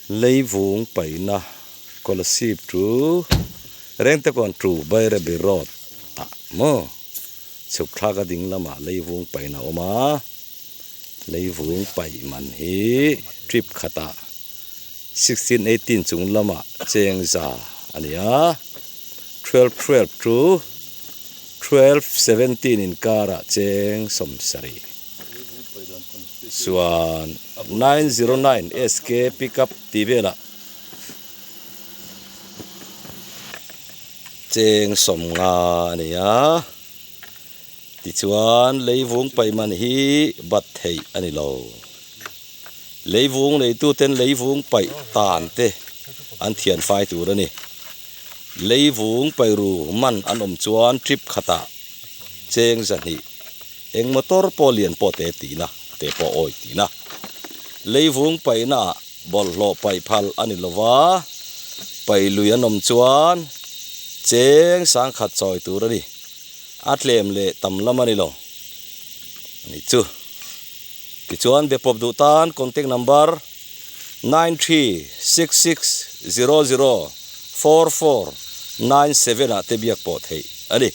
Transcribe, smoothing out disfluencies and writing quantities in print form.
Leivung paihna Kolasib chu Rengtekawn to Bairabi road ah maw chhuk thlak a ding lamah leivung paihna a awm a, leivung paih man hi trip khatah 16 18 chung lamah cheng za a ni a, 12 12 to 12 17 inkarah cheng 70. Chuan 909 SK pickup tih velah cheng 50 a ni a, tichuan leivung paih man hi bat theih a ni lo. Leivung neituten leivung paih tan te an thian fai tur a ni. Leivung paih ru man an awm chuan trip khatah cheng 200. Eng motor pawh lian pawh te tihna te pawh awi tihna. Leivung paihnaah bawlhhlawh paih phal a ni lova, paih lui an awm chuan cheng 10,000 chawi tur a ni. A tlem leh tam lam a ni lo. A ni chu. Tichuan bepawp duh tan contact number 9366004497 ah te biak pawh theih a ni.